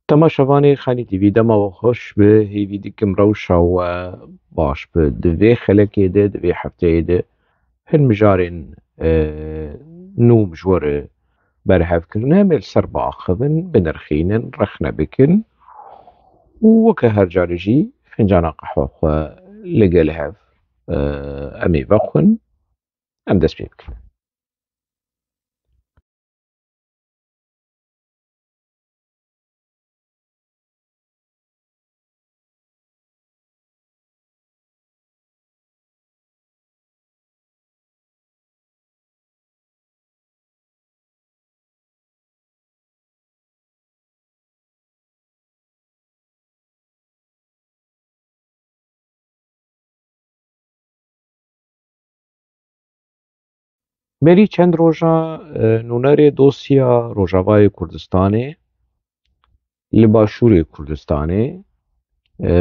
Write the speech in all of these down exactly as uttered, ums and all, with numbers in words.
Temaşevanê Xanî T V, dema we xweş bi, hêvî dikim rewşa we baş bi. Di vê xelekê de, di vê hefteyê de hin mijarên, e, nû ji we re berhev kirine, em ê li ser biaxivin, binirxînin, rexne bikin û weke her carê jî fincana qehwa xwe li gel hev, e, em ê vexwin, em dest pê bikin. Berî çend roja, e, nûnerê dosya Rojavayê Kurdistanê li Başûrê Kurdistanê, e,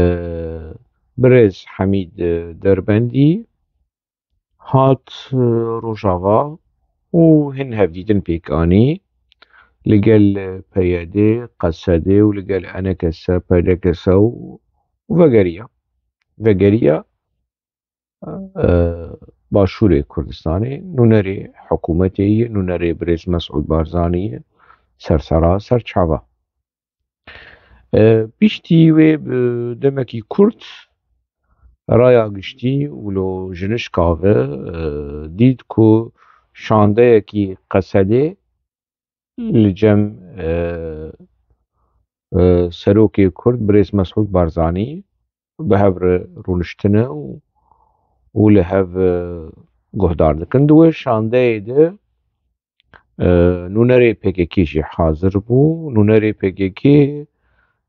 birêz Hemîd, e, Derbendî hat, e, Rojava û hin hevdîtin pêk anî li gel P Y D, Q S D û li gel E N K S, P D K S û vegeriya. Vegeriya, e, Başûrê Kurdistanê, nûnerê hikûmetê ye, nûnerê birêz Mesûd Barzanî ye, sersera serçava. E, piştî wê bi demekî kurt raya giştî û lo jinişka ve, e, dît ku şandeyekî Q S D'ê li cem, e, e, serokê Kurd birêz Mesûd Barzanî bi hev re rûniştine û, û li hev, e, guhdar dikin. Di wê şandeyê de, e, nûnerê P K K jî hazir bû. Nûnerê P K K,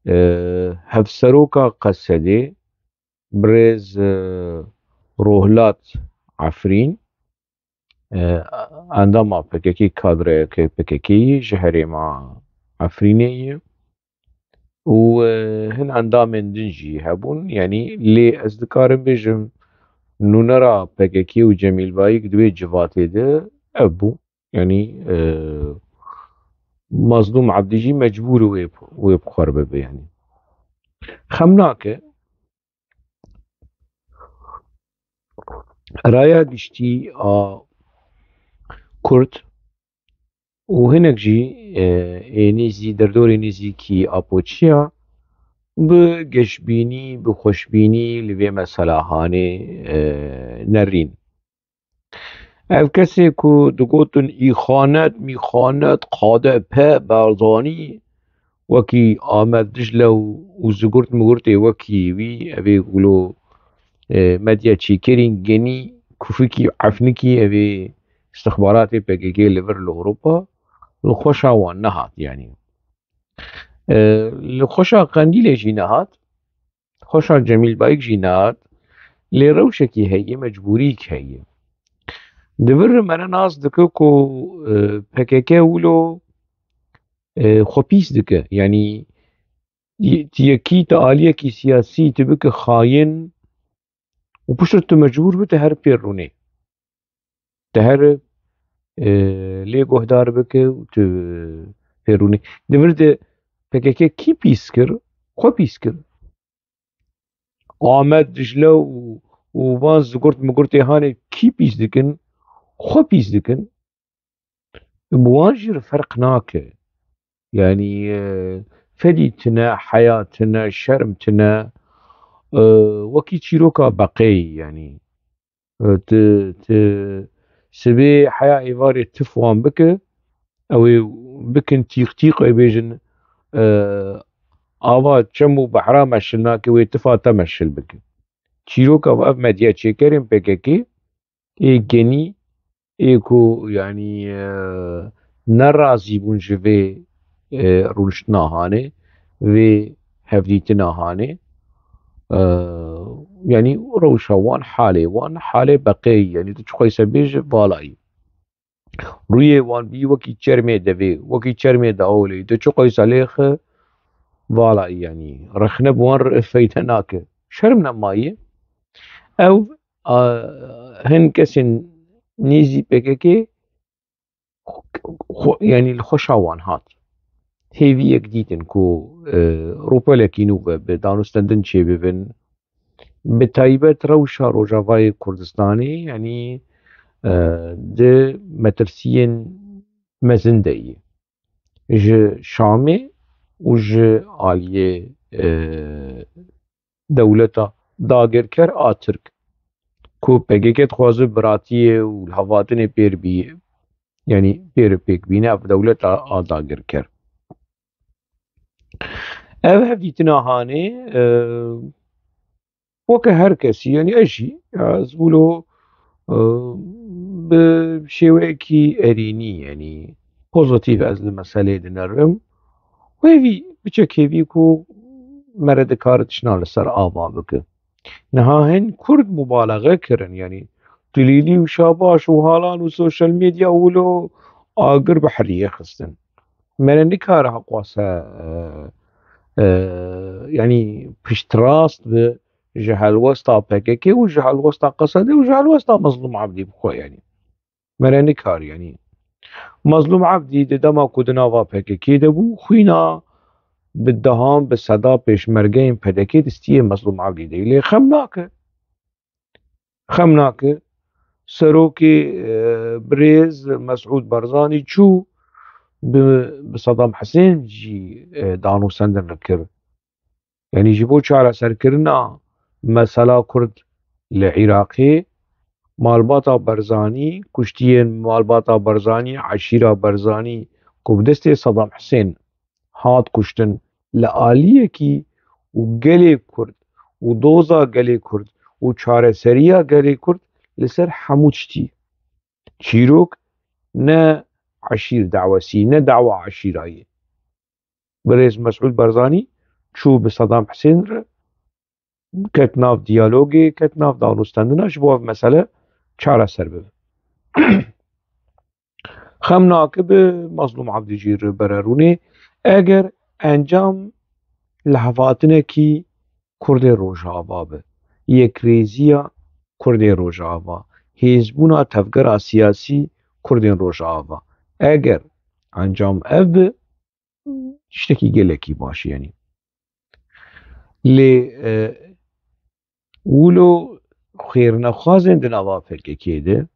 e, hevseroka Q S D'ê birêz, e, Rohlat Efrîn, e, endama P K K, kadreyeke P K K yî ji herêma Efrînê ye û, e, hin endamên din jî hebûn. Yanî lê ez dikarim bêjim, nûnera P K K û Cemîl Bayik di wê civatê de ev bû. Yanî, e, Mazlûm Ebdî jî mecbûr wê, wê bi xwe re bibe, yanî. Xem nake, raya giştî a Kurd û hinek jî, e, ê nêzî, derdorê nêzîkî Apoçiya bi geşbînî, bi xweşbînî li vê mesela hanê, e, nerîn. Ev kesê ku digotin îxanet, mîxanet, K D P, Barzanî, wekî Amed Dicle û, û zigurt migurtê wekî wî, ev ê wilo, e, medya çêkerên genî, kufikî, efnikî, ev ê istixbaratê P K K li vir li Ewropa, li xweşa wan nehat, yanî. E, li xweşa Qendîlê jî nehat, xweşa Cemîl Bayik jî nehat, lê rewşekî heye, mecbûrîk heye. Di vir me re nas dike ku, e, P K K wilo, e, xwe pîs dike. Yanî y-, tu yekî, tu aliyekî siyasî tu bike xayin û piştre tu mecbûr bi tu her pê rûnê. Te here, e, lê guhdar bike û tu pê rûnî. Di vir de P K K kî pîs kir? Xwe pîs kir. Amed, Dicle û, û van zigurt migurtê hanê kî pîs dikin? Xwe pîs dikin. Bi wan jî re ferq nake. Yanî, e, fedî tune, heya tune, şerm tune, e, wekî çîroka beqeyî, yanî. E, ti, ti sibê heya êvarê tif wan bike, ew ê bikin tîq tîq, ê bêjin, e, ava çem û behra meşil nake, wê tifa te meşil bike. Çîroka ev medya çêkerên P K K ê genî, ê ku, yanî, e, nerazî bûn ji vê, e, rûniştina hanê, vê hevdîtina hanê, e, yanî rewşa wan, halê wan, halê beqeyî, yanî tu çi xweyse bêje, valayî. Rûyê wan bî wekî çermê devê, wekî çermê dawolê, tu çi xweyse lêxe, valayî, yanî rexne bi wan re feyde nake. Şerm nemaye. Ew, a, hin kesên nêzî P K K xwe, yanî li xweşa wan hat. hêviyek dîtin ku, e, rûpelekî nû ve bi danûstendin çêbibin. Bi taybet rewşa Rojavayê Kurdistanê, yanî, e, di metirsiyên mezin de ye. Ji Şamê û ji aliyê, e, dewleta dagirker a Tirk, ku P K K dixwaze biratiyê û lihevhatinê pêr bîye, yanî pêr pêk bîne ev dewleta a dagirker. Ev hevdîtina hanê, e, weke her kesî, yanî ez jî, ez wilo, e, bi şêweyekî erênî, yanî pozitîf ez li meselê dinerim. Hêvî, biçek hêvî ku mere dikare tiştna li ser ava bike. Niha hin Kurd mubalexe kirin, yanî Dilîlî û Şabaş û Halan û sosyal medya wilo agir bi heriyê xistin. Mere nikare heqwase, e, e, yanî piştrast bi ji helwesta P K K û ji helwesta Qesede û ji helwesta Mezlûm Ebdî bixwe, yanî. Mere nikar, yanî. Mezlûm Ebdî di dema ku di nava P K K de bû, xwîna bi dehan, bi seda pêşmergeyên P D K distiyê Mezlûm Ebdî de. Lê xem nake. Xem nake. Serokê, e, birêz Mesûd Barzanî çû bi, bi Sedam Hisên jî, e, danûstendin kir. Yanî ji bo çareserkirina mesela Kurd li Iraqê, malbata Barzanî, kuştiyên malbata Barzanî, eşîra Barzanî ku bi destê Sedam Hisên hat kuştin, li aliyekî û gelê Kurd û doza gelê Kurd û çareseriya gelê Kurd li ser hemû tiştî. Çîrok ne eşîr dawesî, ne dawa eşîrayê. Birêz Mesûd Barzanî çû bi Sedam Hisên re ket nav diyalogê, ket nav danûstendina ji bo ev mesele çareser bibe. Xem nake bi Mazlûm Ebdî jî re bere rûnê, eger encam lihevhatinekî Kurdê Rojava be, yekrêziya Kurdê Rojava, hêzbûna tevgera siyasî Kurdên Rojava, eger encam ev be, tiştekî gelekî baş e, yanî. Lê, e, wilo xêrnexwazên di nava P K K de,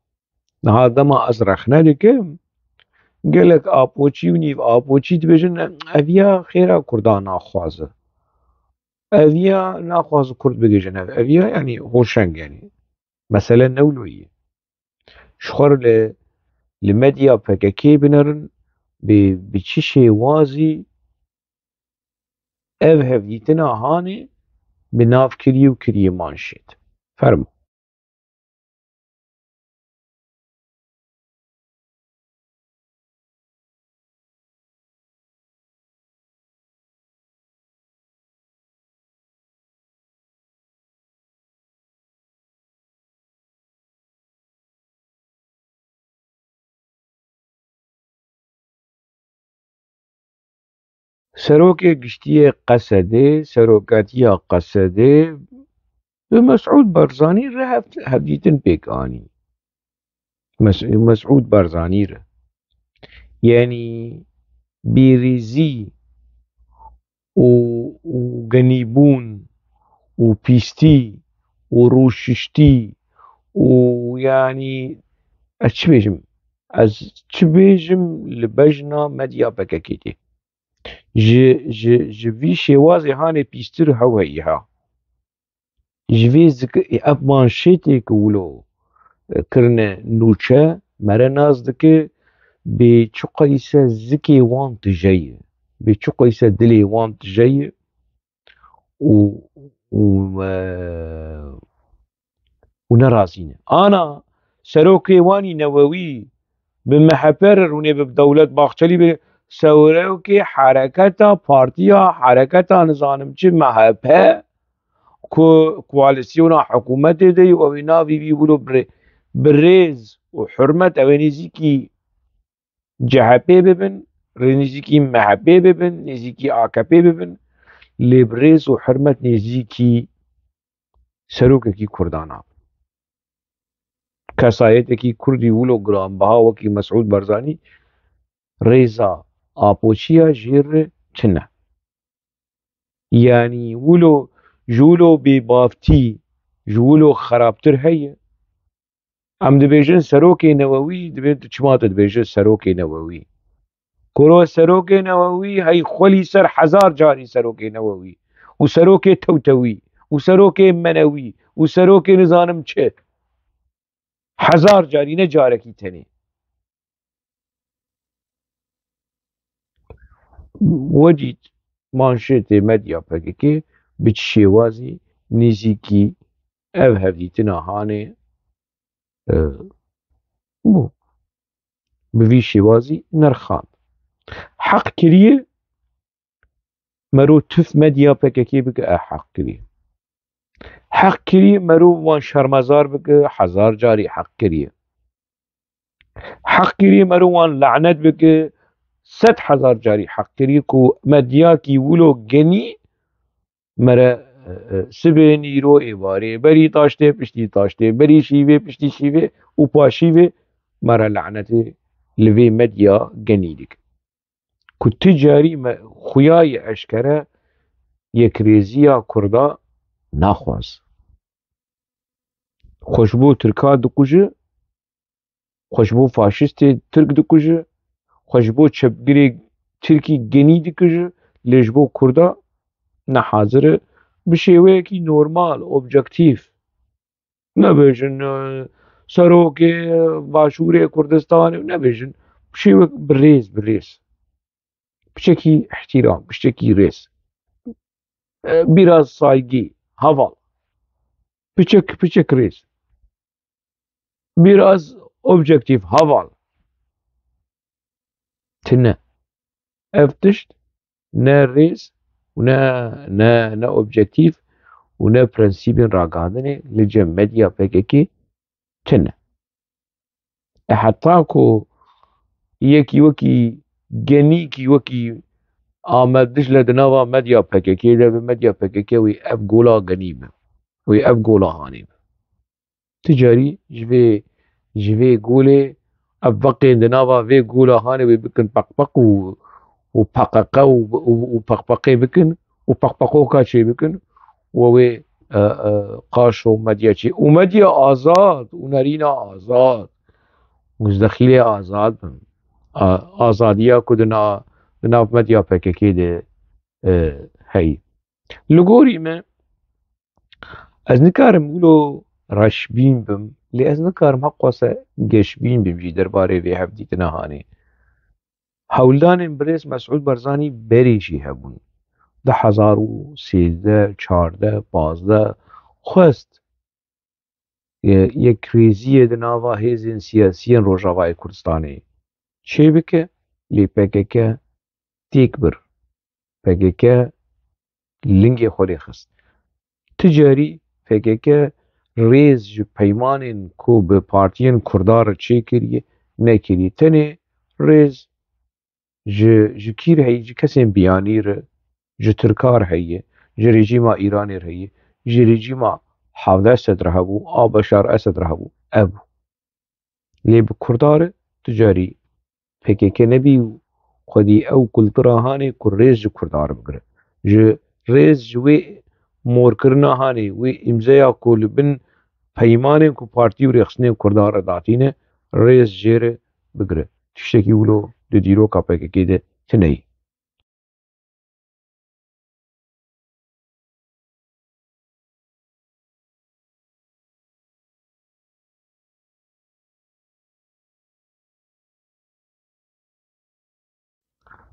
niha dema ez rexne dikim, gelek Apoçî û nîv Apoçî dibêjin, ev ya xêra Kurdan naxwaze. Ev ya naxwaze Kurd bigihîjin ev. Ev ya, yanî, hoşeng, yanî. Mesele ne wilo ye. Ji xwe re li, li medya P K K binerin, bi, bi çi şêwazî ev hevdîtina hanê bi nav kirî û kirî manşêt. Fermo. Serokê Giştî yê Qesedê, serokatiya Qesedê bi Mesûd Barzanî re hev-, hevdîtin pêk anî. Mes-, Mesûd Barzanî re. Yanî bêrîzî û, û genîbûn û pîstî û rûşiştî û, yanî, ez çi bêjim? Ez çi bêjim li bejna medya P K K tê? Ji, ji, ji vî şêwazê hanê pîstir hew heyî ha. Ji vê zik-, ev manşêtê ku wilo, e, kirine nûçe, mere nas dike bê çiqayse zikê wan tije ye, bê çiqayse dilê wan tije ye û, û, e, û nerazî ne. Ana serokê wan î Newewî bi M H P re rûnê bi Dewlet Bahçelî bi serokê hereketa, partiya, hereketa nizanim çi M H P ku koalîsyona hikûmetê de ye û ew ê navê wî wilo bi rê-, bi rêz û hurmet ew ê nêzîkî C H P bibin, rê nêzîkî M H P bibin, nêzîkî A K P bibin, lê bi rêz û hurmet nêzîkî serokekî Kurdan a. Kesayetekî Kurdî wilo giranbiha wekî Mesûd Barzanî rêza apoçiya jê re tune. Yanî wilo, ji wilo bêbavtî, ji wilo xerabtir heye. Em dibêjin serokê newewî, divê tu çima tu dibêjin serokê newewî? Kuro serokê newewî hey xwelî ser hezar carî serokê newewî û serokê tewtewî û serokê menewî û serokê nizanim çi. Hezar carî, ne carekî tenê. We dît manşetê medya P K K bi çi şêwazî nêzîkî ev hevdîtina hanê, e, bû. Bi vî şêwazî nirxand. Heq kiriye mero tif medya P K K bike, e, heq kiriye. Heq kiriye mero wan şermezar bike, hezar carî heq kiriye. Heq kiriye mero wan lanet bike, sed hezar carî heq kiriye ku medyakî wilo genî mere, e, e, sibê nîro êvarê, berî taştê piştî taştê, berî şîvê piştî şîvê û paşîvê mere lanetê li vê medya genî dike. Ku ti carî me xuya yê eşkere yekrêziya Kurda naxwaz. Xwe ji bo Tirka dikuje, xwe ji bo faşistê Tirk dikuje, xwe ji bo çepgirê Tirkî genî dikuje, lê ji bo Kurda ne hazir e bi şêweyekî normal, objektîf. Nebêjin, e, serokê Başûrê Kurdistanê, nebêjin. Bi şêwek bi rêz, bi rêz. Piçekî îhtîram, piçekî rêz. E, biraz saygı, heval. Piçek, piçek rêz. Biraz objektîf, heval. Tine. Ev tişt ne rêz û ne, ne, ne objektîf û ne prensîbên ragihandinê li cem medya P K K tune. E, heta ku yekî wekî genîkî wekî Amed Dicle di nava medya P K K de bi, medya P K K wî ev gola genî bi, wî ev gola hanê bi. Ti carî ji vê, ji vê golê ev veqên di nava vê gola hanê wê bikin peqpeq û, û peqeqe û, û, û peqpeqê bikin û peqpeqoka çê bikin û wê, e, e, qaşo medya çê û medya azad û nerîna azad û zexîlê azad bin. A-, azadiya ku di na-, di nav medya P K K de, e, heyî. Li gorî me, ez nikarim wilo reşbîn bim, lê ez nikarim heqwase geşbîn bim jî derbarê vê hevdîtina hanê. Hewldanên birêz Mesûd Barzanî berê jî hebûn. Du hezar û sêzdeh, çardeh, pazdeh xwest ye-, yekrêziyê di nava hêzên siyasiyên Rojavayê Kurdistanê çêbike, lê P K K têk bir. P K K lingê xwe lê xist. Ti carî P K K rêz ji peymanên ku bi partiyên Kurda re çêkiriye, nekiriye. Tenê rêz ji, ji kî re heye? Ji kesên biyanî re, ji Tirka re heye, ji rejîma Îranê re heye, ji rejîma Hafid Esed re hebû, a Beşar Esed re hebû. Ev bû. Lê bi Kurda re tu carî P K K nebî û xwedî ew kultura hanê ku rêz ji Kurda re bigire. Ji rêz ji wê morkirina hanê, wê îmzeya ku li bin peymanên ku partî û rêxistinên Kurda re datîne, rêz jê re bigire. Tiştekî wilo di dîroka P K K de tune ye.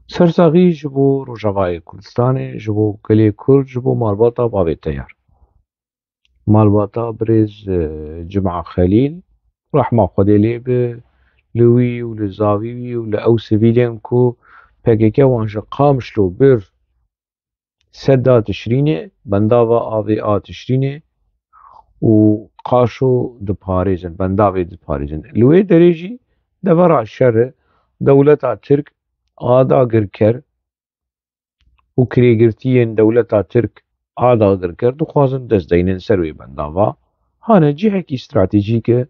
Sersaxî ji bo Rojavayê Kurdistanê, ji bo gelê Kurd, ji bo malbata bavê teyar. Malbata birêz, e, Cuma Xelîl, rehma Xwedê lê be, li wî û li zavî wî û li ew sivîlên ku P K K wan ji Qamişlo bir Sedda Tişrînê, bendava avê a Tişrînê û Qaşo diparêzin, bendavê diparêzin. Li wê derê jî devera şer e, dewleta Tirk a dagirker û kirêgirtiyên dewleta Tirk a dagirker dixwazin dest deynin ser wê bendava. Hane cihekî stratejîk e, e,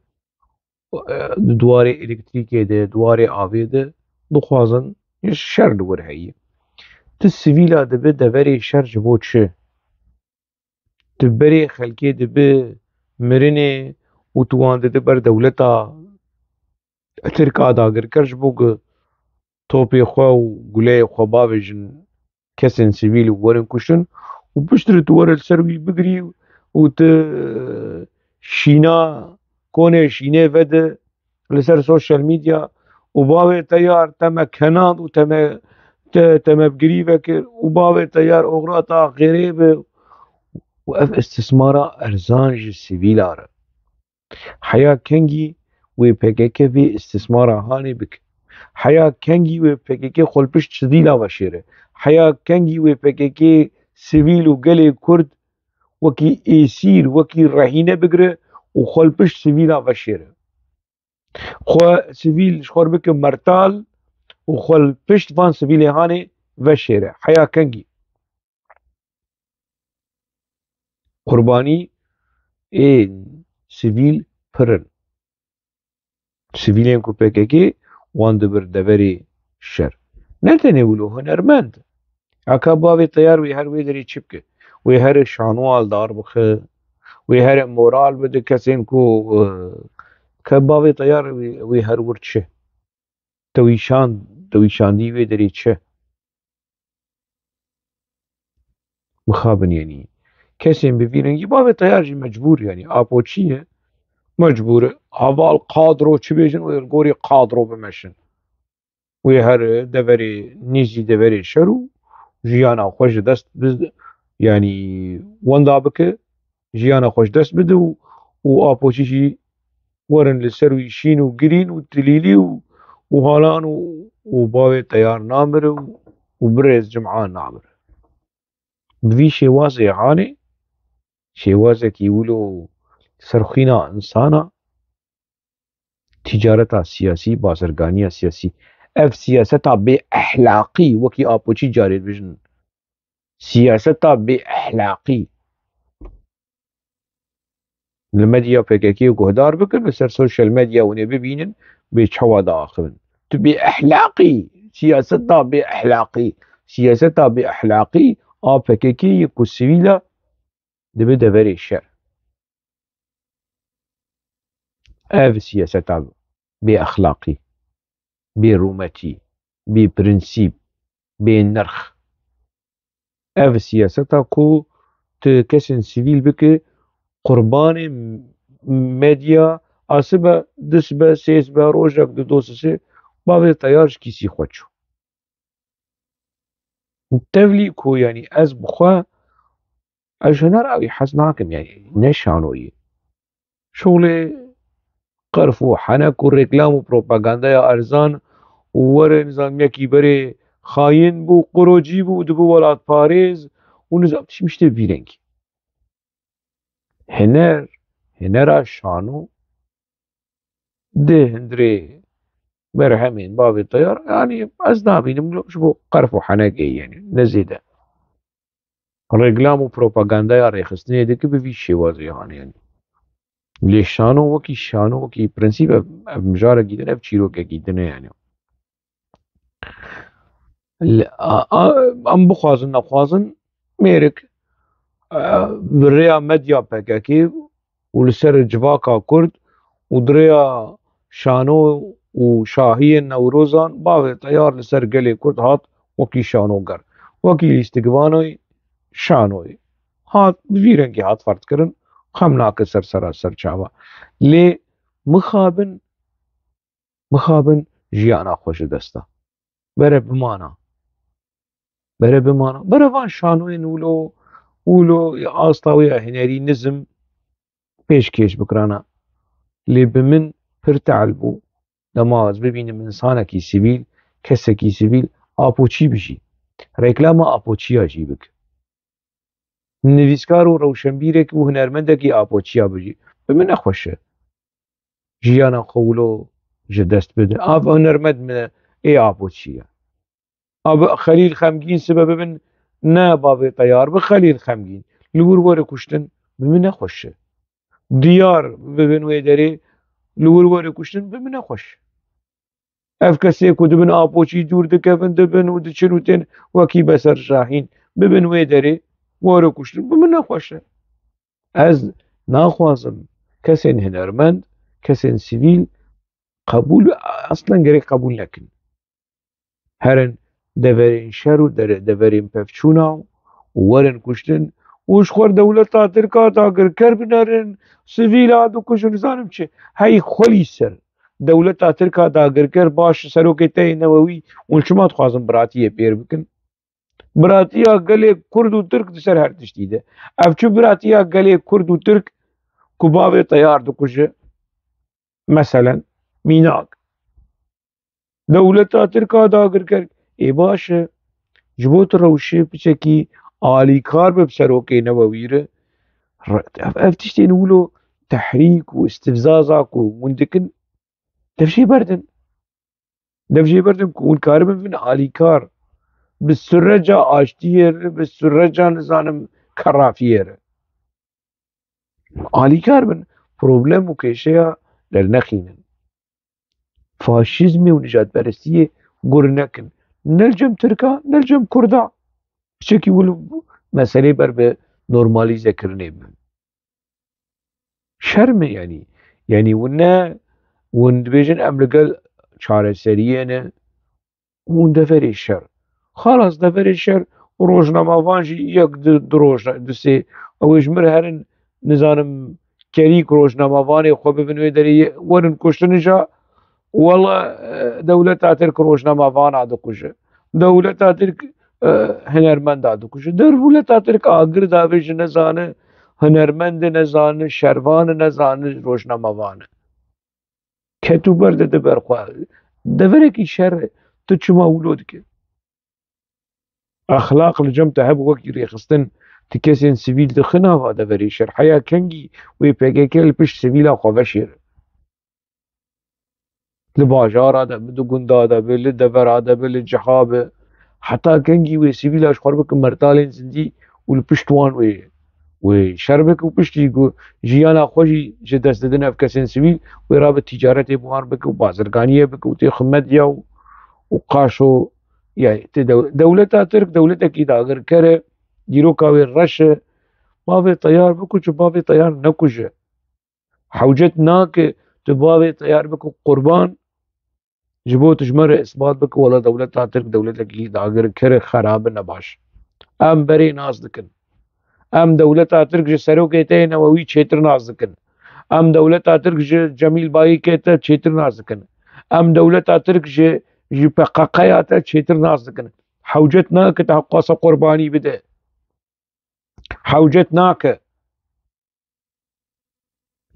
di warê elektrîkê de, di warê avê de dixwazin Şer li wir heye. Tu sivîla dibi deverê şer ji bo çi? Tu berê xelkê dibi mirinê û tu wan didi ber dewleta Tirk a dagirker ji bo ku topê xwe û guleyê xwe bavêjin kesên sivîl û werin kuştin û piştre tu were li ser wî bigirî û tu şîna konê şînê vedi li ser sosyal medya û bavê teyar te me kenand û te me, te, te me bi girî vekir û bavê teyar oxira te axêrê bi û ev istismara erzan ji sivîla re. Heya kengî wê P K K vê istismara hanê bike? Heya kengî wê P K K xwe li pişt sivîla veşêre? Heya kengî wê P K K sivîl û gelê Kurd wekî êsîr, wekî rehîne bigire û xwe li pişt sivîla veşêre? Xwe sivîl ji xwe re bike mertal û xwe li pişt van sivîlê hanê veşêre. Heya kengî? Qurbanî ên sivîl pir in. Sivîlên ku P K K wan dibir deverê şer. Ne tenê wilo, hunermend. Aka bavê teyar wê her wê derê çi bike? Wê here şanoa li dar bixe. Wê here moral bide kesên ku, eh, ke bavê teyar wê, wê her wir çi? Te wî şand, te wî şandî wê derê çi? Mixabin, yanî kesên bi vî rengî, bavê teyar jî mecbûr, yanî apoçî ye, mecbûr e. Heval kadro çi bêjin, wê li gorî kadro bimeşin. Wê her deverê, nîzî deverê şer û jiyana xwe ji dest bi, yanî wenda bike, jiyana xwe ji dest bide û, û apoçî jî werin li ser wî şîn û girîn û tilîlî û, û halan û, û bavê teyar namire û, û birêz cima namire. Bi vî şêwazê hanê, şêwazekî wilo serxwîna insana, tîcareta siyasî, bazirganiya siyasî, ev siyaseta bê ehlaqî, wekî apoçî carê dibêjin, siyaseta bê ehlaqî. Li medya P K K guhdar bikin, li ser sosyal medya hûn ê bibînin, bê çawa diaxivin. Tu bê ehlaqî, siyaseta bê ehlaqî, siyaseta bê ehlaqî a P K K ye ku sivîla dibe deverê şer. Ev siyaseta bê exlaqî, bê rûmetî, bê prensîp, bê nirx. Ev siyaseta ku tu kesên sivîl bike qurbanê medya, a sibe, du sibe, sê sibe, rojek, du, do, sê, bavê teyar ji kîsî xwe çû. Tevlî ku, yanî ez bi xwe, ez ji huner awî hez nakim, yanî ne şanoyî. Şolê qerf û henek û reklam û propagandaya erzan û were nizam yekî berê xayîn bû, qurocî bû, dibû welatparêz û nizam tişmiştê vî rengî. Hiner, hinera şano di hundirê berhemên bavê teyar, yanî ez nabînim ji bo qerf û henekê, yanî ne zêde. Reklam û propagandaya rêxistinê dike bi vî şêwazê hanê, yanî. Lê şano wekî şano, wekî prensîp ev, ev mijarekî din, ev çîrokekî din e, yanî. Li, a, a, em bixwazin nexwazin, mêrik, e, bi rêya medya P K K û li ser civaka Kurd û di rêya şano û şahiyên Newrozan bavê teyar li ser gelê Kurd hat wekî şanoger, wekî lîstikvanê şanoyê. Hat, bi vî rengî hat ferdkirin, xem nake ser sera ser çava. Lê mixabin, mixabin jiyana xwe ji dest da. Bere bimana. Bere bimana. Bere van şanoyên wilo, wilo asta wê ya hunerî nizm pêşkêş bikirana. Lê bi min pir tehl bû. Dema ez bibînim însanekî sivîl, kesekî sivîl, apoçî bijî. Reklama apoçiya jî bik. Nivîskar û rewşenbîrek û hunermendekî apoçiya bijî. Bi min nexweş e. Jiyana xwe wilo ji dest bide. Av hunermend min e, ê apoçî ye. Abi Xelîl Xemgîn sibe bibin, ne bavê teyar bi Xelîl Xemgîn. Li wir were kuştin, bi min nexweş e. Diyar bibin wê derê, li wir were kuştin, bi min nexweş e. Ev kesê ku dibin apoçî dûr dikevin, dibin û diçin û tên wekî Beser Şahîn, bibin wê derê, were kuştin, bi min nexweş e. Ez naxwazim kesên hunermend, kesên sivîl qebûl, aslen gerek qebûl nekin. Herin deverên şer û dere-, deverên pevçûna û werin kuştin û ji xwe dewleta Tirka dagirker binerin, sivîla dikujin, nizanim çi. Hey xwelî ser. Dewleta Tirka dagirker baş serokê te yê newewî, hûn çima dixwazin biratiyê pêr bikin? Biratiya gelê Kurd û Tirk di ser her tiştî de. Ev çi biratiya gelê Kurd û Tirk ku bavê teyar dikuje? Meselen, mînak. Dewleta Tirk a dagirker, ê baş e. Ji bo tu rewşê piçekî alîkar be bi serokê newewî re, re-, ev, ev tiştên wilo tehrîk û istifzaza ku hûn dikin, dev jê berdin. Dev jê berdin ku hûn karibin bin alîkar bi süreca aştiyê re, bi süreca, nizanim, kerafiyê re. Alîkar bin, problem û kêşeya dernexînin. Faşîzmê û nijadperestiyê gur nekin. Ne li cem Tirka, ne li cem Kurda. Piçekî wilo meselê ber bi normalîzekirinê bibin. Şerm e, yanî. Yanî hûn ne, hûn dibêjin em li gel çareseriyê ne, hûn deverê şer. Xalas, deverê şer, rojnamevan jî yek, du, du roj, du sê, ew ê ji mir herin, nizanim, kerîk rojnamevanê xwe bibin wê derê, werin kuştin, ja, wela, e, dewleta Tirk rojnamevana dikuje. Dewleta Tirk, e, hunermenda dikuje. Dewleta Tirk agir davêje, nezane hunermend e, nezane şervan e, nezane rojnamevan e. Ket û berde di ber xwe. Deverekî şer e, tu çima wilo dike? Exlaq li cem te hebû wekî rêxistin, tu kesên sivîl dixin nava deverê şer. Heya kengî wê P K K li pişt sivîla xwe veşêre? Li bajara de bi, di gunda de bi, li devera de bi, li ciha bi. Heta kengî wê sivîla ji xwe re bike mertalên zindî û li pişt wan wê, wê şer bike û piştî ku jiyana xwe jî ji dest didin ev kesên sivîl, wê rabe tîcaretê bi wan bike û bazirganiyê bike û tê xwe medya û, û qaşo, yani, tê dew-, dewleta Tirk dewletekî dagirker e, dîroka wê reş e, bavê teyar bikuçe, bavê teyar nekuje. Hewcet nake tu bavê teyar bike qurban, ji bo tu ji me re isbat bike, wela dewleta Tirk dewletekî dagirker e, xerab e, nebaş. Em berê nas dikin. Em dewleta Tirk ji serokê te yê newewî çêtir nas dikin. Em dewleta Tirk ji Cemîl Bayikê te çêtir nas dikin. Em dewleta Tirk ji, ji P K K ya te çêtir nas dikin. Hewcet nake te heqasa qurbanî bide. Hewcet nake.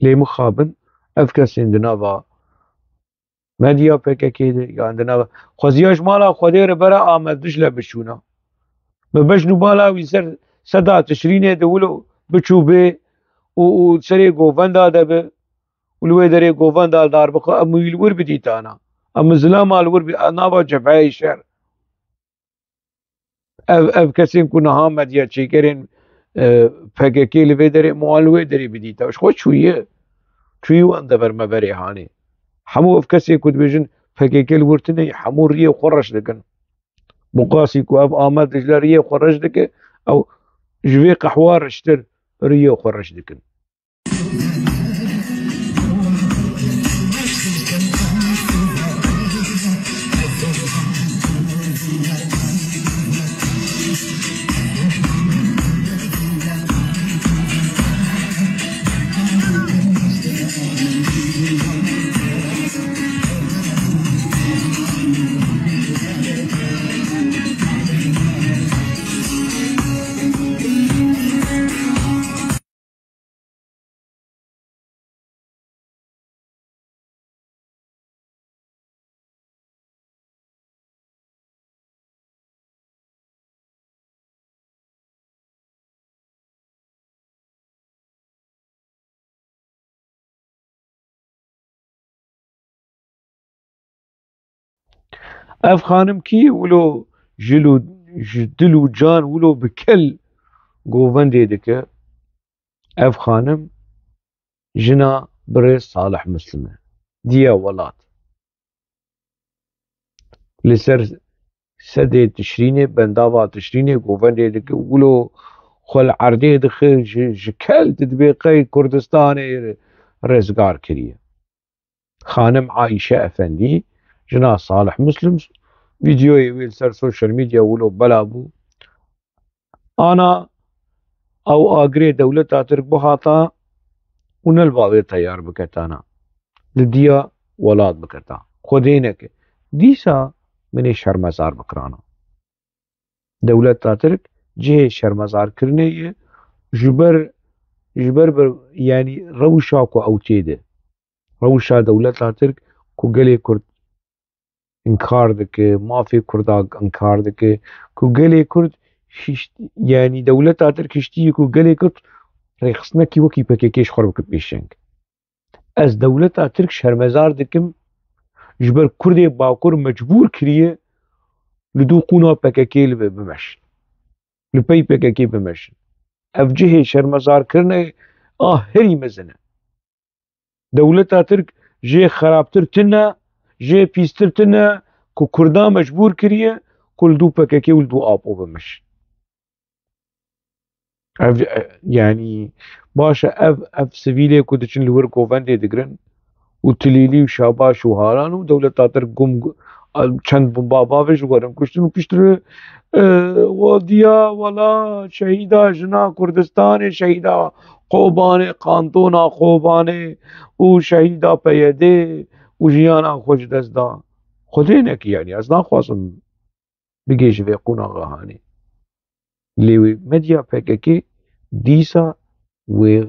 Lê mixabin, ev kesên di nava medya P K K de, yan di nava, xweziya ji mala Xwedê re bera Amed Dicle biçûna. Bi bejn û bala wî ser seda Tişrînê de wilo biçû bê û, û serê govenda de bi û li wê derê govenda li dar bixwe, em wî li wir bidîtana. Em zilama li wir bi, nava cebheyê şer. Ev, ev kesên ku niha medya çêkerên, e, P K K li vê derê, wan li wê derê bidîta. Ji xwe çûye. Çûyî wan dever me berê hanê. Hemû ev kesên ku dibêjin P K K li wir tune, hemû riyê xwe reş dikin. Bi qasî ku ev Amed Dicle riyê xwe reş dike, ew ji vê qehwa reştir riyê xwe reş dikin. Ev xanim kî ye wilo ji lo-, ji dil û can wilo bi kel govendê dike? Ev xanim jina birêz Salih Muslim e. Diya welat. Li ser sedê Tişrînê, bendava Tişrînê govendê dike, wilo xwe li erdê dixe, ji, ji kel didibê qey Kurdistanê rizgar kiriye. Xanim Ayşe Efendî, jina Salih Muslim, vîdeoyê wê li ser sosyal medya wilo bela bû. Ana ew agirê dewleta Tirk bihata û ne li bavê teyar biketana. Li diya welat biketa. Xwedê neke. Dîsa min ê şermezar bikirana. Dewleta Tirk cihê şermezarkirinê ye ji ber, ji ber bir, yanî rewşa ku ew tê de. Rewşa dewleta Tirk ku gelê Kurd inkar dike, mafê Kurda inkar dike, ku gelê Kurd hişt-, yanî dewleta Tirk hiştiye ku gelê Kurd rêxistinekî wekî P K K ji xwe re bike pêşeng. Ez dewleta Tirk şermezar dikim, ji ber Kurdê Bakur mecbûr kiriye li dû qûna P K K li bimeşin. Li pey P K K bimeşin. Ev cihê şermezarkirinê a herî mezin e. Dewleta Tirk jê xerabtir tune, jê pîstir tune ku Kurda mecbûr kiriye ku li dû P K K û li dû Apo bimeşin. Ev, e, yanî, baş e, ev, ev sivîlê ku diçin li wir govendê digirin û Tilîlî û Şabaş û Haran û dewleta Tirk gum, çend bomba bavê ji werin kuştin û piştre, e, wadiya wela şehîda jina Kurdistanê, şehîda Kobanê, kantona Kobanê û şehîda P Y D û jiyana xwe ji dest da. Xwedê nekî, yanî, ez naxwazim bigê ji vê qûnaxa hanê. Lê wê medya P K K dîsa wê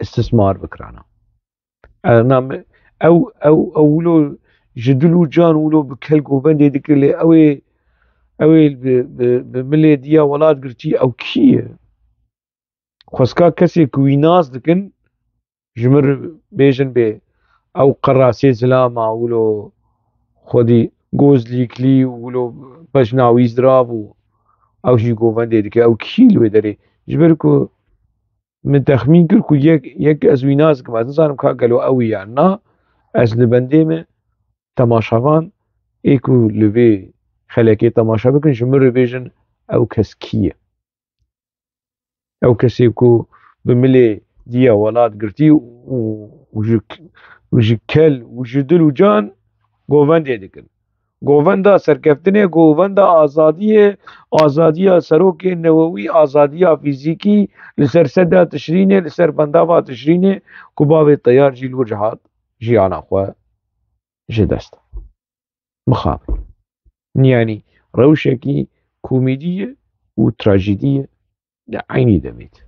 istismar bikirana. Ew, ew, ew wilo ji dil û can wilo bi kel govendê dike, lê ew ê, ew ê bi, bi, bi milê diya welat girtî, ew kî ye? Xwezka kesê ku wî nas dikin, ji min re bêjin bê, ew qerasê zilama wilo xwedî Gozlîklî û wilo bejna wî zirav û ew jî govendê dike. Ew kî li wê derê? Ji ber ku min texmîn kir ku yek, yek ez wî nas dikim, ez nizanim ka gelo ew ya na, ez li bendê me temaşevan ê ku li vê xelekê temaşe bikin, ji min re bêjin ew kes kî ye? Ew kesê ku bi milê diya welat girtî û, û ji, û ji kel û ji dil û can govendê dikin. Govenda serkeftinê, govenda azadiyê, azadiya serokê newewî, azadiya fîzîkî li ser seda Tişrînê, li ser bendava Tişrînê ku bavê teyar jî li wir hat jiyana xwe ji dest. Mixabin. Yanî rewşekî komîdî ye û trajîdî ye di eynî demê de.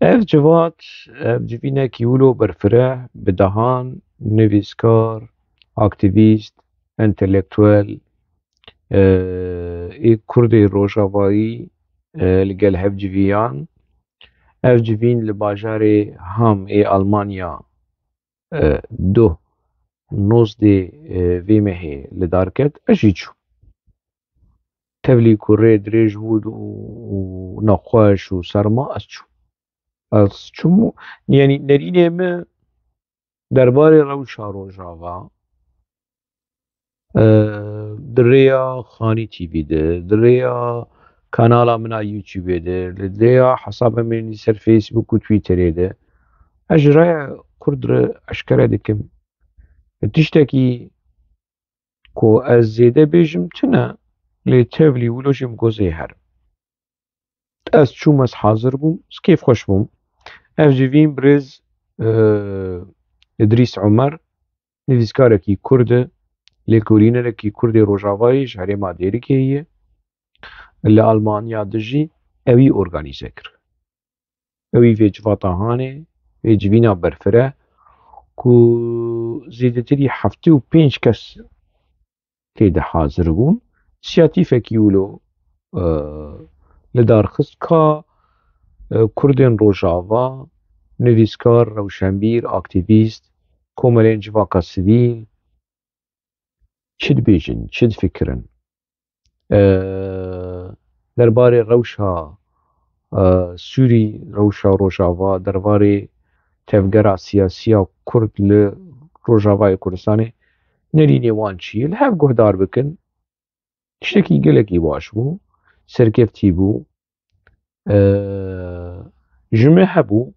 Ev civat, ev civînekî wilo berfireh, bi dehan nivîskar, aktîvîst, entelektuel, e, ê Kurdê Rojavayî, e, li gel hev civiyan. Ev civîn li bajarê Ham ê Almanya, e, duh nozdê, e, vê mehê li dar ket, ez jî çûm. Tevlî ku rê dirêj bû û, û nexweş û serma, ez çûm. Ez çûm û, yanî nerînê min derbarê rewşa Rojava, e, di rêya Xanî T V de, di rêya kanala min a YouTube de, di rêya hesaba min ser Facebook û Twitterê de, ez ji raya Kurd re eşkere dikim. Tiştekî ku ez zêde bêjim tune, lê tevlî wilo jî min got ez ê herim. Ez çûm, ez hazir bûm, ez kêfxweş bûm. Ev civîn birêz, e, Îdrîs Omer, nivîskarekî Kurd e, lêkolînerekî Kurdê Rojavayê ji herêma Dêrikê ye. Li Almanya dijî, ewî organîze kir. Ewî vê civata hanê, vê civîna berfireh ku zêdetirî heftê û pênc kes tê de hazir bûn. Siyatîfekî wilo, e, li dar xist ka, e, Kurdên Rojava, nivîskar, rewşenbîr, aktîvîst, komelên civaka sivîl çi dibêjin, çi difikirin? E, derbarê rewşa, e, Sûrî, rewşa Rojava, derbarê tevgera siyasiya Kurd li Rojavayê Kurdistanê nerînê wan çi ye, li hev guhdar bikin. Tiştekî gelekî baş bû, serkeftî bû. Ee, ji me hebû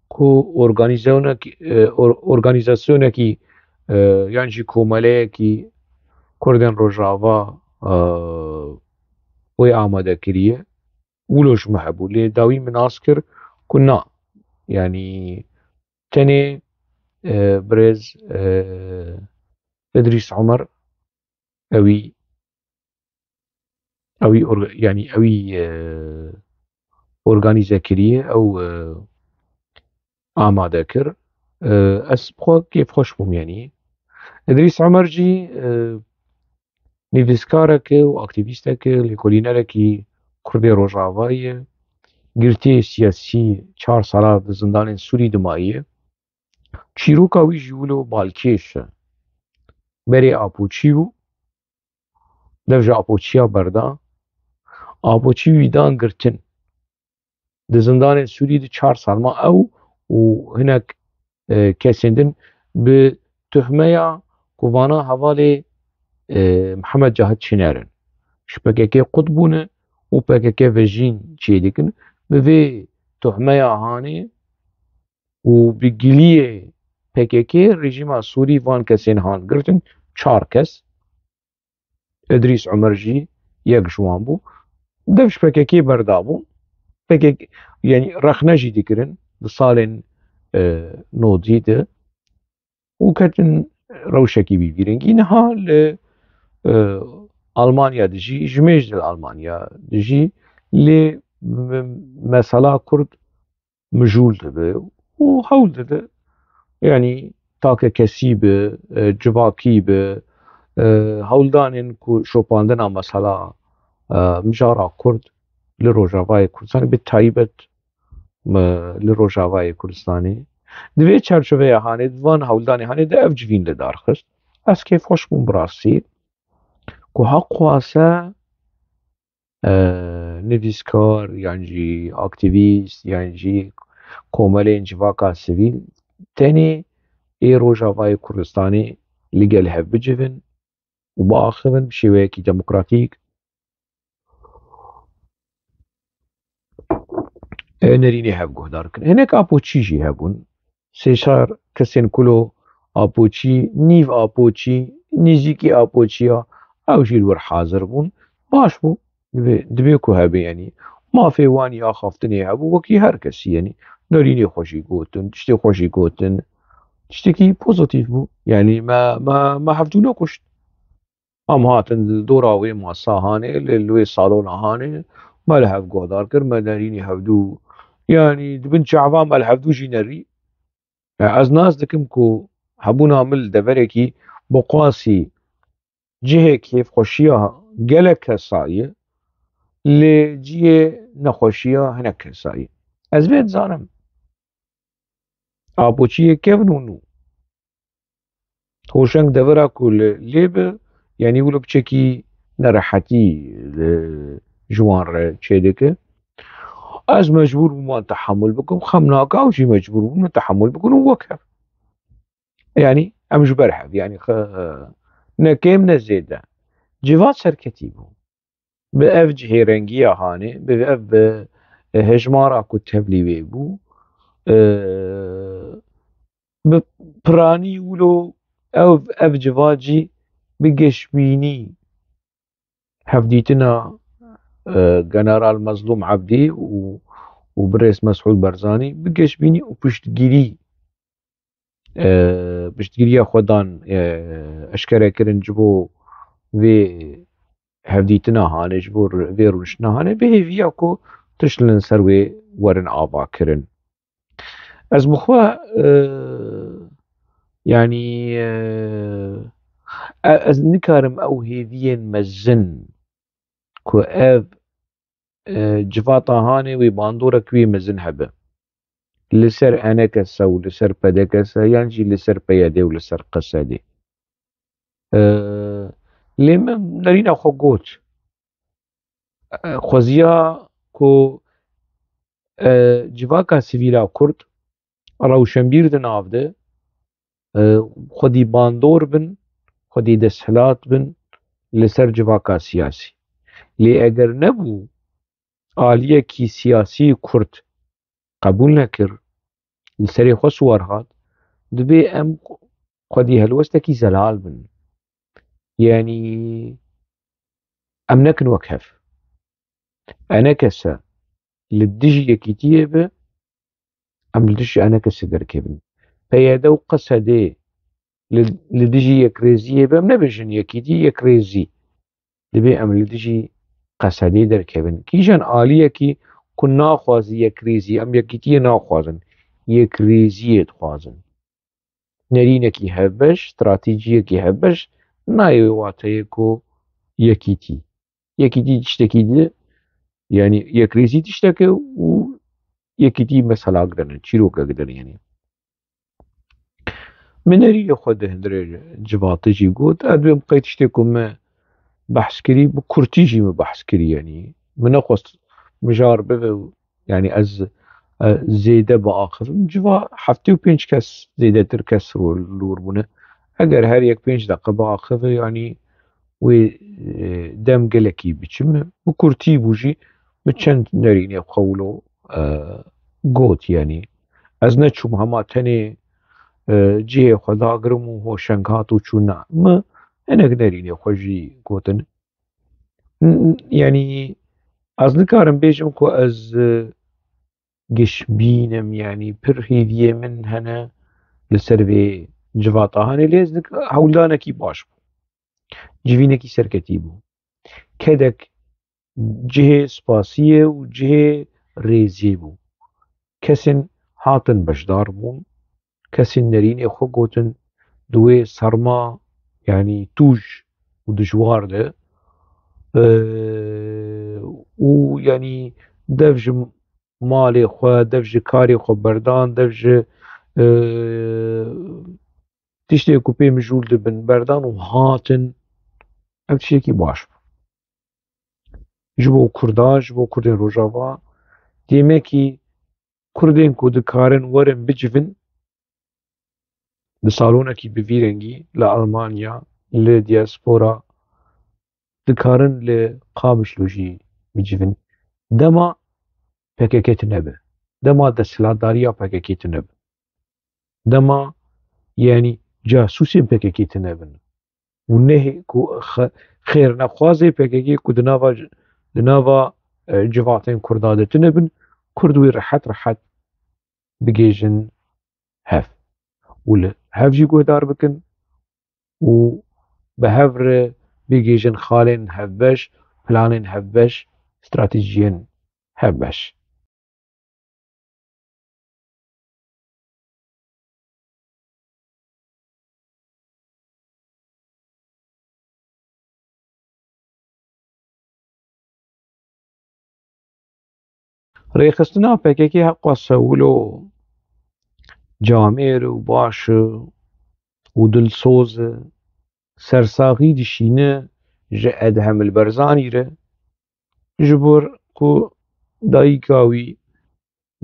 ku organîzonekî, e, or-, organîzasyonekî, e, yan jî komeleyekî Kurdên Rojava, e, wê amade kiriye. Wilo ji me hebû. Lê dawî min nas kir ku na. Yanî tenê, e, birêz, e, Idrîs Omer ewî, ewî orga-, yanî ewî, e, organîze kiriye, ew, e, amade kir. E, ez bi xwe kêfxweş bûm, yanî. Idrîs Omer jî, e, nivîskarek e û aktîvîstek e, lêkolînerekî Kurdê Rojava ye. Girtiyê siyasî çar sala di zindanên Sûrî dimaye. Çîroka wî jî wilo balkêş e. Berê Apoçî bû, dev ji Apoçiya berda. Apoçî wî dan girtin. Di zindanên Sûrî de çar sal ma, ew û hinek, e, kesên din bi tuhmeya ku vana hevalê, e, Mihemed Cahit Çiner in. Ji P K K qut bûne û P K K vejîn çêdikin. Bi vê tuhmeya hanê û bi giliyê P K K rejîma Sûrî van kesên han girtin, çar kes. Idrîs Omer jî yek ji wan bû. Dev ji P K K berdabû. P K K, yanî rexne jî dikirin di salên, e, nodî de û ketin rewşekî bî vî rengî. Niha li, e, Almanya dijî, ji mêj li Almanya dijî, lê me-, mesela Kurd mijûl dibe û hewl dide, yanî takekesî bi, e, civakî bi, e, hewldanên ku şopandina mesela, e, mijara Kurd li Rojavayê Kurdistanê, bi taybet, e, li Rojavayê Kurdistanê, di vê çarçoveya hanê, di van hewldanê hanê de ev civîn li dar xist. Ez kêfxweş bûm bi rastî ku heqwase e, nivîskar, yan jî aktîvîst, yan jî komelên civaka sivîl tenê ê Rojavayê Kurdistanê li gel hev bicivin û biaxivin bi şêweyekî demokratîk, e, nerînê hev guhdar bikin. Hinek Apoçî jî hebûn. Sê çar kesên kulo Apoçî, nîv Apoçî, nêzîkî Apoçiya, ew jî li wir hazir bûn. Baş bû, divê, divê ku hebe, yanî mafê wan ya axaftinê hebû, wekî her kesî, yanî nerînê xwe jî gotin, tiştê xwe jî gotin. Tiştekî pozîtîf bû. Yanî me, me, me hevdû nekuşt. Em hatin li dora wê masa hanê, li, li wê salona hanê, me li hev guhdar kir, me nerînî hevdû, yanî di bin çava me li hevdû jî nerî. Ez nas dikim ku hebûna min li deverekî bi qasî cihê kêfxweşiya gelek kesa ye, lê cihê nexweşiya hinek kesa ye. Ez vê dizanim. Apoçiyê kevn û nû. Hoşeng devera ku li lê bi, yanî wilo piçekî nerehetî li, ji wan re çêdike. Ez mecbûr bûm wan tehemûl bikim, xem nake ew jî mecbûr bûn min tehemûl bikin û wek hev. Yanî em ji ber hev, yanî xe-, ne kêm ne zêde. Civat serketî bû. Bi ev cihêrengiya hanê, bi ev, bi hejmara ku tevlî wê bû, e, bi piranî wilo ev, ev civacî bi geşbînî hevdîtina, e, General Mezlûm Ebdî û, û birêz Mesûd Barzanî bi geşbînî û piştgirî, e, piştgiriya xwe dan, e, eşkere kirin ji bo vê hevdîtina hanê, ji bo vê rûniştina hanê, bi hêviya ku tişt li ser wê werin ava kirin. Ez bi xwe, e, yanî, e, e, ez nikarim ew hêviyên mezin ku ev, e, civata hanê wê bandorek wê mezin hebe. Li ser E N K S û li ser P D K S yan jî li ser P Y D û li ser Q S D. E, lê min nerîna xwe got. E, xweziya ku, e, civaka sivîla Kurd rewşenbîr di nav de, e, xwedî bandor bin, xwedî desthilat bin li ser civaka siyasî. Lê eger nebû, aliyekî siyasî Kurd qebûl nekir, li serê xwe siwar hat, dibê em xwedî helwestekî zelal bin. Yanî em nekin wek hev. Enekese li dijî yekîtiyê be, em li dijî enekesê derkevin. P Y D û Q S D li, li dijî yekrêziyê be, em nebêjin yekîtî, yekrêzî. Dibê em li dijî Q S D'ê derkevin. Kîjan aliyekî ku naxwaze yekrêzî, em yekîtiyê naxwazin, yekrêziyê dixwazin. Nerînekî hevbeş, stratejiyekî hevbeş nayê wê wateyê ku yekîtî. Yekîtî tiştekî di, yanî yekrêzî tiştek e û yekîtî meselak din e, çîrokek din e, yanî. Min nerînê xwe di hundirê civatê jî got, ez dibêm qey tiştê ku me behs kirî, bi kurtî jî me behs kirî, yanî. Min nexwest mijar bibe û, yanî ez, e, zêde biaxivim. Civa heftê û pênc kes, zêdetir kes ro-, li wir bûne. Eger her yek pênc deqe biaxive, yanî wê, e, dem gelekî biçim. Bi kurtî bû jî, min çend nerînê xwe wilo, e, got, yanî. Ez neçûm hema tenê, e, cihê xwe dagirim û hoşeng hat û çû, na. Min hinek nerînê xwe jî gotin. N-, n-, yanî, ez nikarim bêjim ku ez, e, gişbîn im, yanî pir hêviyê min hene li ser vê civata hanê, lê ez nik-, hewldanekî baş bû. Civînekî serketî bû. Kedek cihê spasiyê û cihê rêzê bû. Kesên hatin beşdar bûn, kesên nerînê xwe gotin di wê serma, yanî tûj û dijwar de, e, û yanî dev ji malê xwe, dev ji karê xwe berdan, dev ji, e, tiştê ku pê mijûl dibin berdan û hatin. Ev tiştekî baş bû. Ji bo Kurdan, ji bo Kurdên Rojava, demekî Kurdên ku dikarin werin bicivin, di salonekî bi vî rengî li Almanya, li diaspora, dikarin li Qamişlo jî bicivin. Dema P K K tune be. Dema desthilatdariya P K K tune be. Dema, yanî, casûsên P K K tune bin. Û nehê ku xe-, xêrnexwazê P K K ku di nava, di nava, e, civatên Kurda de tune bin, Kurd wê rehet rehet bigihêjin hev. Û li hev jî guhdar bikin û bi hev re bigihêjin xalên hevbeş, planên hevbeş, stratejiyên hevbeş. Rêxistina P K K heqwase wilo camêr û baş e û dilsoz e, sersaxî dişîne ji Edhem el Berzanî re, ji bo ku dayika wî,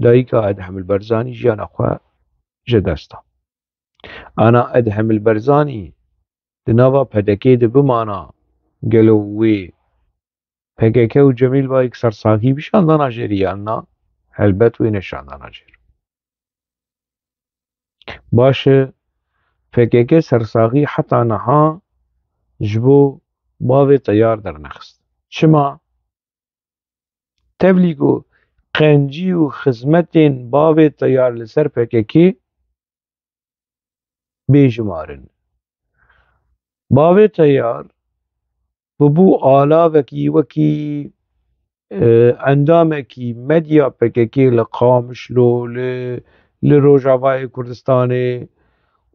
dayika Edhem el Berzanî jiyana xwe ji dest da. Ana Edhem el Berzanî di nava P D K de bimana, gelo wê P K K û Cemîl Bayik sersaxî bişandana jêr yan na? Helbet wê neşandana jêr. Baş e, P K K sersaxî heta niha ji bo bavê teyar dernexist. Çima? Tevlî ku qencî û xizmetên bavê teyar li ser P K K bêjimar in. Bavê teyar bûbû alavekî wekî, e, endamekî medya P K K li Qamişlo, li, li Rojavayê Kurdistanê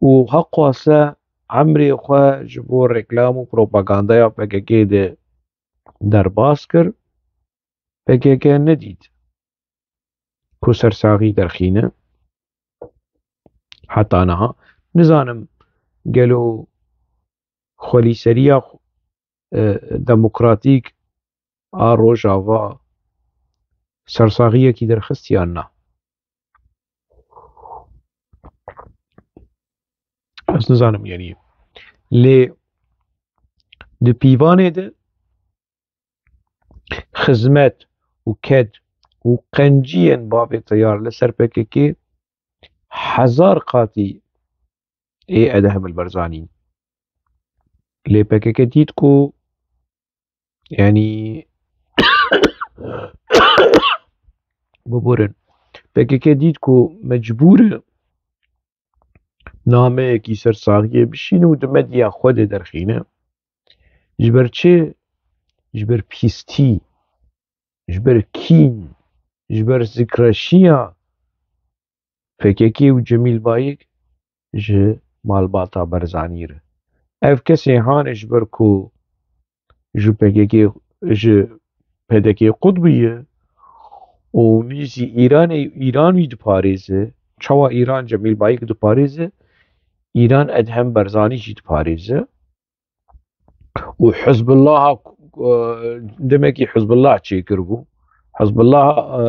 û heqwase emrê xwe ji bo reklam û propagandaya P K K de derbas kir. P K K nedît ku sersaxî derxîne. Heta niha nizanim gelo xwelîseriya, e, demokratîk a Rojava sersaxiyekî derxist yan na. Nizanim, yanî, lê di pîvanê de xizmet û ked û qenciyên bavê Teyar li ser P K K hezar qatî ê Edhem el Berzanî. Lê P K K dît ku, yanî, biborin, P K K dît ku mecbûr e nameyekî ser saxiyê bişîne û di medya xwe de derxîne. Ji ber çi? Ji ber pîstî, ji ber kîn, ji ber zikreşiya P K K û Cemîl Bayik ji malbata Berzanî re. Ev kesê hane ji ber ku ji P K K, ji P D K qut bûye û nîzî Îranê, Îran wî diparêze. Çawa Îran Cemîl Bayik diparêze? Îran Edhem Berzanî jî diparêze. Û Hizbullaha, e, demekî Hizbullah çêkiribû. Hizbullaha, e,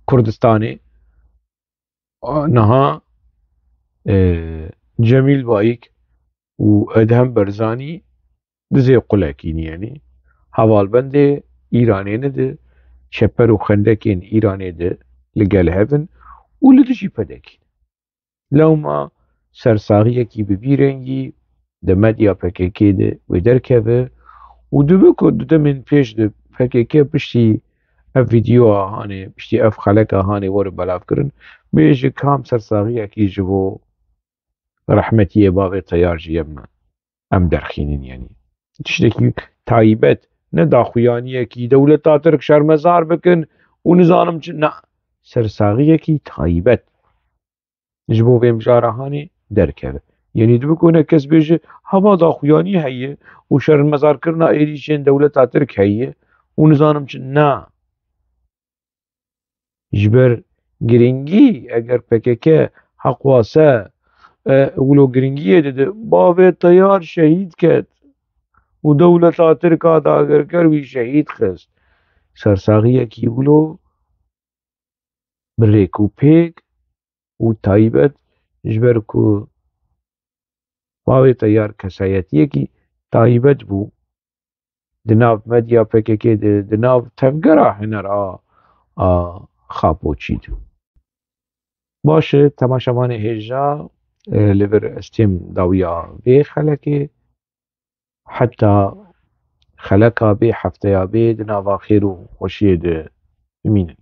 Kurdistanê, e, niha, e, Cemîl Bayik û Edhem Berzanî dizê qulekî niyenî. Hevalbendê Îranê ne di çeper û xendekên Îranê de li gel hev in û li dijî P D K in. Lewma sersaxiyekî bi vî rengî di medya P K K de wê derkeve û dibe ku di demên pêş de P K K piştî ev vîdeoya hanê, piştî ev xeleka hanê were belavkirin, bêje kam sersaxiyekî ji bo rehmetiyê bavê Teyar jî em, em derxînin, yanî. Tiştekî taybet, ne daxuyaniyekî dewleta Tirk şermezar bikin û nizanim çi, na, sersaxiyekî taybet ji bo vê mijara hanê derkeve. Yanî dibe ku ne kes bêje, hava daxuyanî heye û şermezarkirina êrîşên dewleta Tirk heye û nizanim çi, na. Ji ber giringî, eger P K K heq wase, e, wilo giringiyê dide, bavê Teyar şehîd ket û dewleta Tirk a dagirker wî şehîd xist. Sersaxiyekî wilo bi rêk û pêk û taybet, ji ber ku bavê Teyar kesayetiyekî taybet bû di nav medya P K K de, di nav tevgera huner a, a Xapoçî de. Baş e, temaşevanê hêja, e, li vir ez têm dawiya vê xelekê. Heta xeleka bê, hefteya bê, di nava xêr û xweşiyê de bimînin.